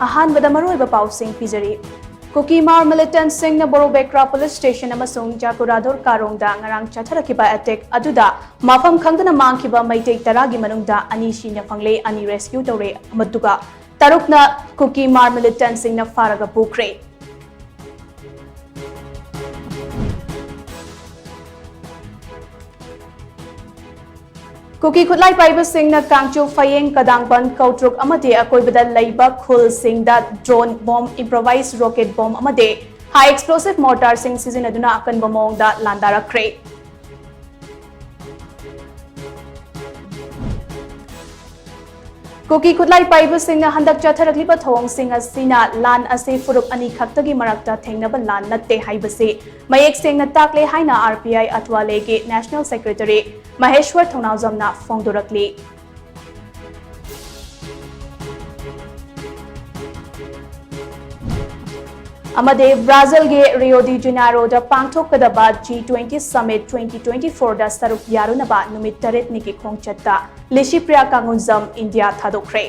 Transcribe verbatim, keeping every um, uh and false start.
ꯑꯍꯥꯟꯕꯗ ꯃꯔꯨꯑꯣꯏꯕ ꯄꯥꯎꯁꯤꯡ ꯄꯤꯖꯔꯤ꯫ ꯀꯨꯀꯤ ꯃꯥꯔ ꯃꯤꯂꯤꯇꯦꯟꯠꯁꯤꯡꯅ ꯕꯣꯔꯣꯕꯦꯀ꯭ꯔꯥ ꯄꯨꯂꯤꯁ ꯁ꯭ꯇꯦꯁꯟ ꯑꯃꯁꯨꯡ ꯖꯥꯀꯨꯔꯥꯗꯣꯔ ꯀꯥꯔꯣꯡꯗ ꯉꯔꯥꯡ ꯆꯠꯊꯔꯛꯈꯤꯕ ꯑꯦꯇꯦꯛ ꯑꯗꯨꯗ ꯃꯐꯝ ꯈꯪꯗꯅ ꯃꯥꯡꯈꯤꯕ ꯃꯩꯇꯩ ꯇꯔꯥꯒꯤ ꯃꯅꯨꯡꯗ ꯑꯅꯤ ꯁꯤꯅ ꯐꯪꯂꯦ, ꯑꯅꯤ ꯔꯦꯁꯀ꯭ꯌꯨ ꯇꯧꯔꯦ, ꯑꯗꯨꯒ ꯇꯔꯨꯛꯅ ꯀꯨꯀꯤ ꯃꯥꯔ ꯃꯤꯂꯤꯇꯦꯟꯠꯁꯤꯡꯅ ꯐꯥꯔꯒ ꯄꯨꯈ꯭ꯔꯦ꯫ ꯀꯨꯀꯤ ꯈꯨꯠꯂꯥꯏ ꯄꯥꯏꯕꯁꯤꯡꯅ ꯀꯥꯡꯆꯨ, ꯐꯌꯦꯡ, ꯀꯗꯥꯡꯕꯟ, ꯀꯧꯇ꯭ꯔꯨꯛ ꯑꯃꯗꯤ ꯑꯀꯣꯏꯕꯗ ꯂꯩꯕ ꯈꯨꯜꯁꯤꯡꯗ ꯗ꯭ꯔꯣꯟ ꯕꯣꯝ, ꯏꯝꯄ꯭ꯔꯣꯚꯥꯏꯖ ꯔꯣꯀꯦꯠ ꯕꯣꯝ ꯑꯃꯗꯤ ꯍꯥꯏ ꯑꯦꯛꯁꯄ꯭ꯂꯣꯁꯤꯚ ꯃꯣꯔꯇꯥꯔꯁꯤꯡ ꯁꯤꯖꯤꯟꯅꯗꯨꯅ ꯑꯀꯟꯕ ꯃꯑꯣꯡꯗ ꯂꯥꯟꯗꯥꯔꯛꯈ꯭ꯔꯦ꯫ ꯀꯨꯀꯤ ꯈꯨꯠꯂꯥꯏ ꯄꯥꯏꯕꯁꯤꯡꯅ ꯍꯟꯗꯛ ꯆꯠꯊꯔꯛꯂꯤꯕ ꯊꯧꯑꯣꯡꯁꯤꯡ ꯑꯁꯤꯅ ꯂꯥꯟ ꯑꯁꯤ ꯐꯨꯔꯨꯞ ꯑꯅꯤ ꯈꯛꯇꯒꯤ ꯃꯔꯛꯇ ꯊꯦꯡꯅꯕ ꯂꯥꯟ ꯅꯠꯇꯦ ꯍꯥꯏꯕꯁꯤ ꯃꯌꯦꯛ ꯁꯦꯡꯅ ꯇꯥꯛꯂꯦ ꯍꯥꯏꯅ ꯑꯥꯔ ꯄꯤ ꯑꯥꯏ ꯑꯊꯋꯥꯂꯦꯒꯤ ꯅꯦꯁꯅꯦꯜ ꯁꯦꯀ꯭ꯔꯦꯇꯔꯤ ꯃꯍꯦꯁ꯭ꯋꯔ ꯊꯧꯅꯥꯎꯖꯝꯅ ꯐꯣꯡꯗꯣꯔꯛꯂꯤ꯫ ꯑꯃꯗꯤ ꯕ꯭ꯔꯥꯖꯤꯜꯒꯤ ꯔꯤꯑꯣ ꯗꯤ ꯖꯦꯅꯥꯏꯔꯣꯗ ꯄꯥꯡꯊꯣꯛꯀꯗꯕ G twenty summit twenty twenty ꯐꯣꯔꯗ ꯁꯔꯨꯛ ꯌꯥꯔꯨꯅꯕ ꯅꯨꯃꯤꯠ ꯇꯔꯦꯠꯅꯤꯒꯤ ꯈꯣꯡꯆꯠꯇ ꯂꯤꯁꯤꯄ꯭ꯔꯤꯌꯥ ꯀꯥꯡꯒꯨꯟꯖꯝ ꯏꯟꯗꯤꯌꯥ ꯊꯥꯗꯣꯛꯈ꯭ꯔꯦ꯫